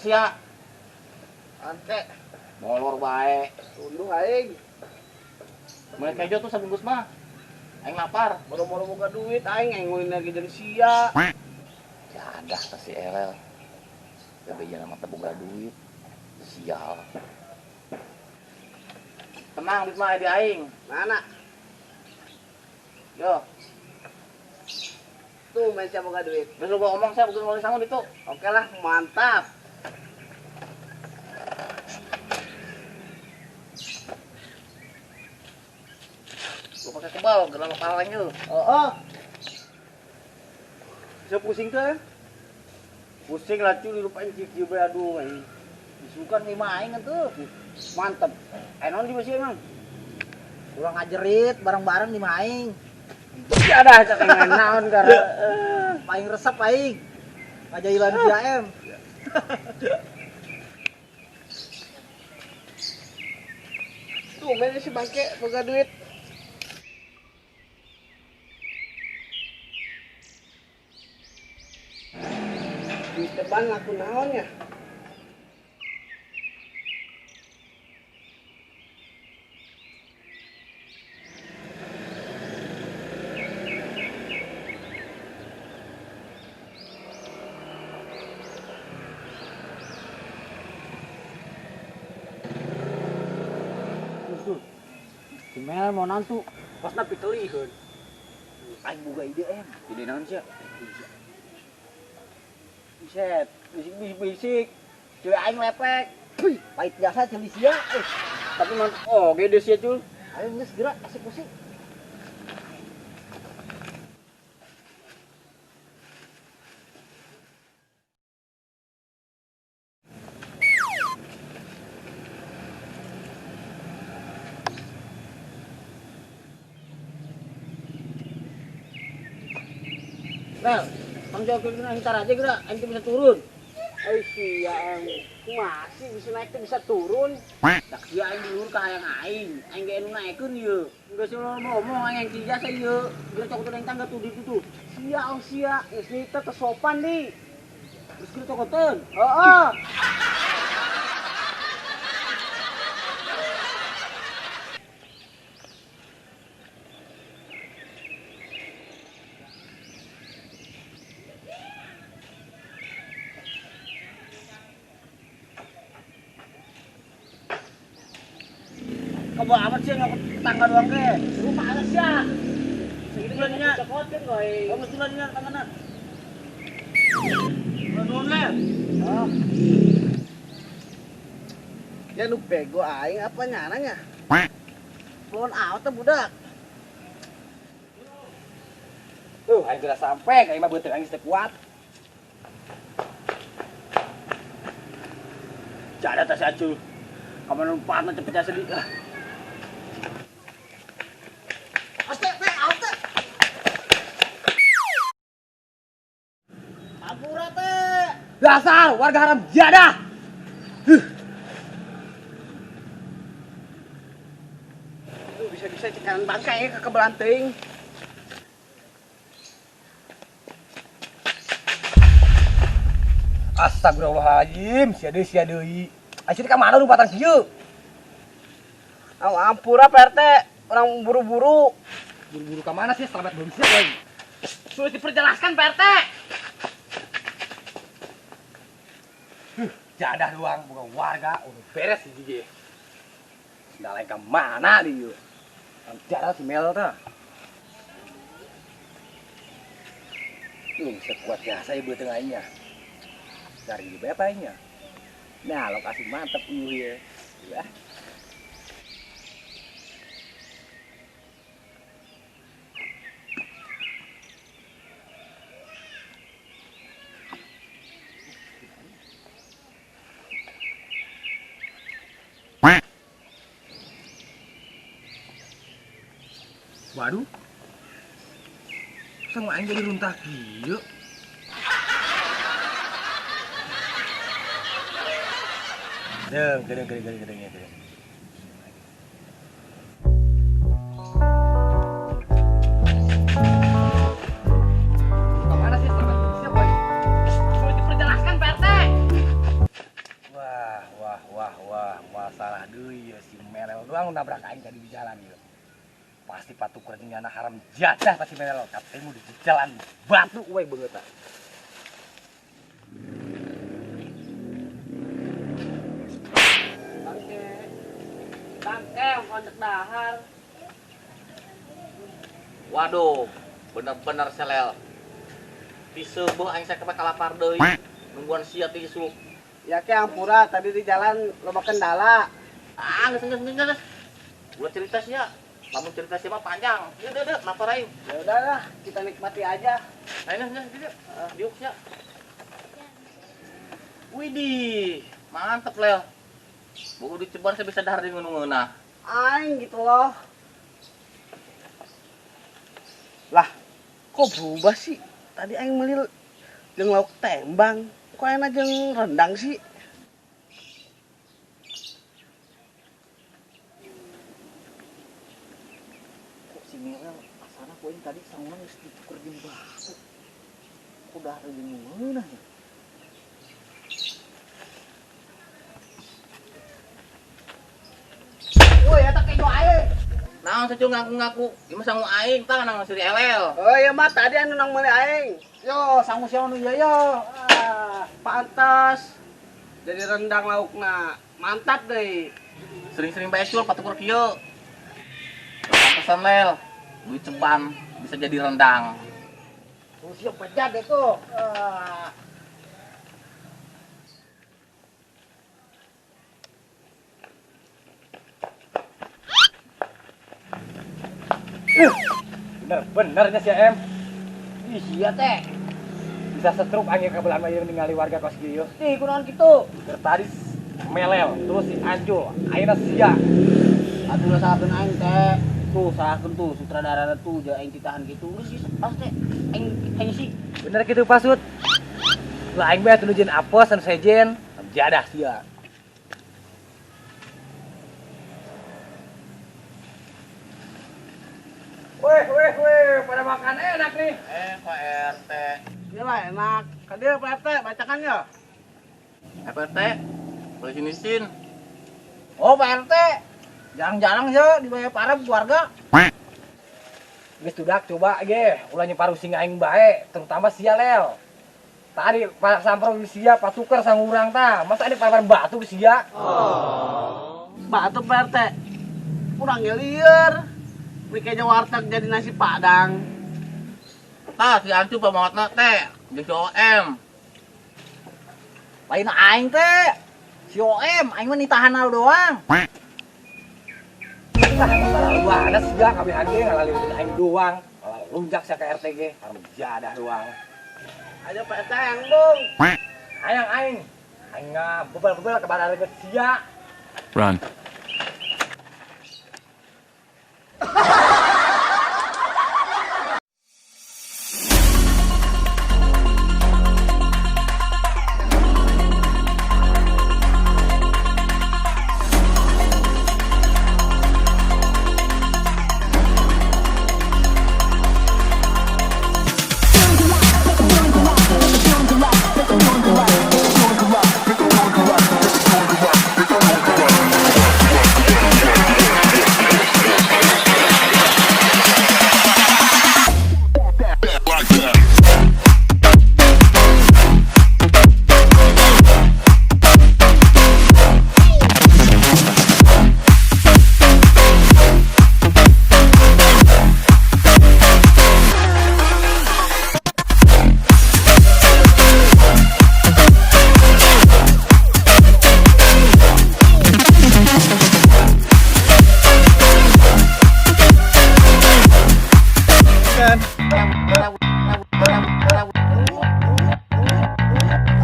sia. Ante. Molor bae. Tunduh aing. Meuli kejo tuh sabungkus mah. Aing lapar. Boro-boro boga duit aing aing ngulin lagi jadi sia. Jadah teh si Elel. Bebeja mah teu boga duit. Sial. Tenang duit mah di aing. Mana? Yo. Tuh main siapa boga duit. Terus lu gua ngomong saya bukan ngomong sangun itu. Oke lah, mantap. Lu pakai kebal, gelang kepala lu. Oh, oh. Bisa pusing tuh? Pusing lah cuy, dilupain cik bae aduh aing. Disukan lima aing tuh. Mantap. Non di besi emang. Kurang ngajerit bareng-bareng di aing. Iya dah cak naon karena paling resep aing. Ngajailan IAM. Tuh main si bangke boga duit. Duit depan laku naon ya? Si Mel mau nantu, pas napi telihun. Aing boga ide em. Ide naon sih? Buset, bisik-bisik. Cewek aing lepek. Wih, pahit jasa ceuli sia. Tapi mantap oh, gede sia cul. Ayo geus gerak eksekusi. Mel, tanggung jawab kita ntar aja gerak, aing tuh bisa turun. Eh sia, masih bisa naik tuh bisa turun. Tak sia aing dulur ka hayang aing, aing ge nu naekeun ieu. Geus ngomong aing yang cijasa ieu, geura cokotan aing tangga tuh di ditu tuh. Sia oh sia, geus nita teu sopan di. Geus geura cokotan. Heeh. Kebo amat sih nyokot tangga doang ke. Lu males ya. Segitu bulannya. Cokotin koy. Kamu bulannya tanganna. Nuhun le. Oh. Ya lu bego aing apa nyananya? Pohon awet teh budak. Tuh, aing geura sampai, aing mah beuteung aing teu kuat. Jada tas acul. Kamu numpat cepet sedih. Dasar warga haram jadah. Tuh bisa-bisa cekaran bangkai ke kebelan teuing. Astagfirullahaladzim, sia deui sia deui. Aing ka mana lumpatan kieu? Aw ampura Pak RT, orang buru-buru. Buru-buru ka mana sih? Selamat belum siap lagi. Sulit diperjelaskan Pak RT. Jadah doang, bukan warga, udah beres sih gigi. Sendal aing ka mana nih yuk? Jadah si Mel tah. Tuh bisa kuat biasa ya beuteung aingnya. Cari juga apa aingnya? Nah, lokasi mantep ieu ya. Ya. Waduh, sama aing jadi runtah kieu. Deng, gedeng, gedeng, gedeng, gedeng, gedeng. Kemana sih? Siapa? Sulit diperjelaskan, Pak RT. nu nabrak aing tadi di jalan ieu. Pasti patukur jeung anak haram jadah pasti melel katemu di jalan batu we beungeutna. Bangke. Bangke kontak dahar. Waduh, bener-bener selel. Disebeuh aing sakep kalapar deui. Nungguan sia ti isuk. Ya ke ampura tadi di jalan loba kendala. Ah, geus. Ulah cerita sia. Lamun cerita sia mah panjang. Ieu deuk deuk lapar aing. Ya udahlah, kita nikmati aja. Nah, ini dieu. Diuk sia. Widih, mantep lel. Buku diceban saya bisa dahar di ngeunah. Aing gitu loh. Lah, kok berubah sih? Tadi aing meuli jeung lauk tembang. Kok enak jeung rendang sih? Kok si Melel asana ku aing tadi sangunan geus dituker jeung batu. Kok dahar jeung ngeunah ya? Woi, eta kejo aing. Naon sacu ngaku-ngaku, ieu mah sangu aing tah nang siri elel. Oh iya mah tadi anu nang meuli aing. Yo, sangu sia nu ieu yo. Ah, pantas. Jadi rendang laukna. Mantap deui. Sering-sering bae cul patukur kieu. Pantesan lel, duit ceban bisa jadi rendang. Tuh sia bejat deh tuh. Ah. Bener-benernya si M. Ih, sia teh. Bisa setruk angin kebelaan mah ieu ningali warga kos kieu. Ih, kunaon kitu? Tadi melel, terus si Ancul, ayeuna sia. Aduh lah salahkeun aing teh. Tuh salahkeun tuh sutradara tuh ja aing ditahan kitu. Geus sih pas teh aing sih. Bener kitu pasut. Lah aing bae atuh jeung apes anu sejen, jadah sia. Weh, weh, weh, pada makan enak nih. Pak RT. Gila enak. Kadir Pak RT, bacakan ya. Pak RT, boleh sini sin. Oh, Pak RT. Jarang-jarang ya dibayar parab keluarga. Geus tudak coba ge, ulah nyeparu sing aing bae, terutama sia lel. Tadi Pak Sampro sia patuker sang urang tah. Masa ada parbar batu sia? Oh. Batu Pak RT. Urang lieur. Beli kejo warteg jadi nasi padang. Tah si Ancu pamawatna teh jeung si OM. Lain aing teh. Si OM aing mah nitahan doang. Wah, ada sia kabeh ge ngalalieureun aing doang. Lunjak sia ka RT ge, jadah doang. Ayo Pak RT yang bung. Hayang aing. Aing bebal-bebal ke barang sia. Run.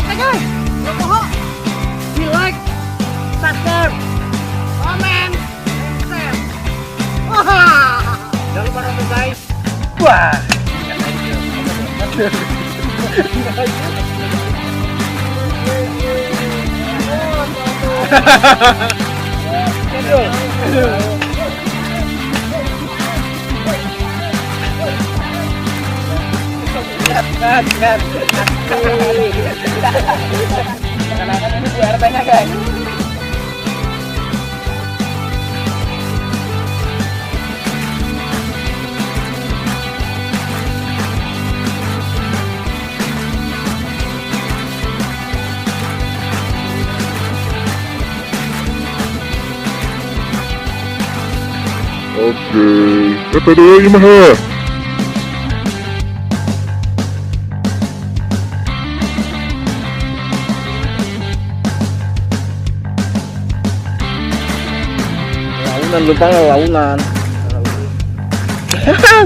Oke guys, jangan di like, subscribe, komen, and share. Wah, jangan lupa nonton guys. Wah. Kenapa ini Bu RT-nya guys? Oke. PPD mah heh. Launan lupa launan. Tinggal.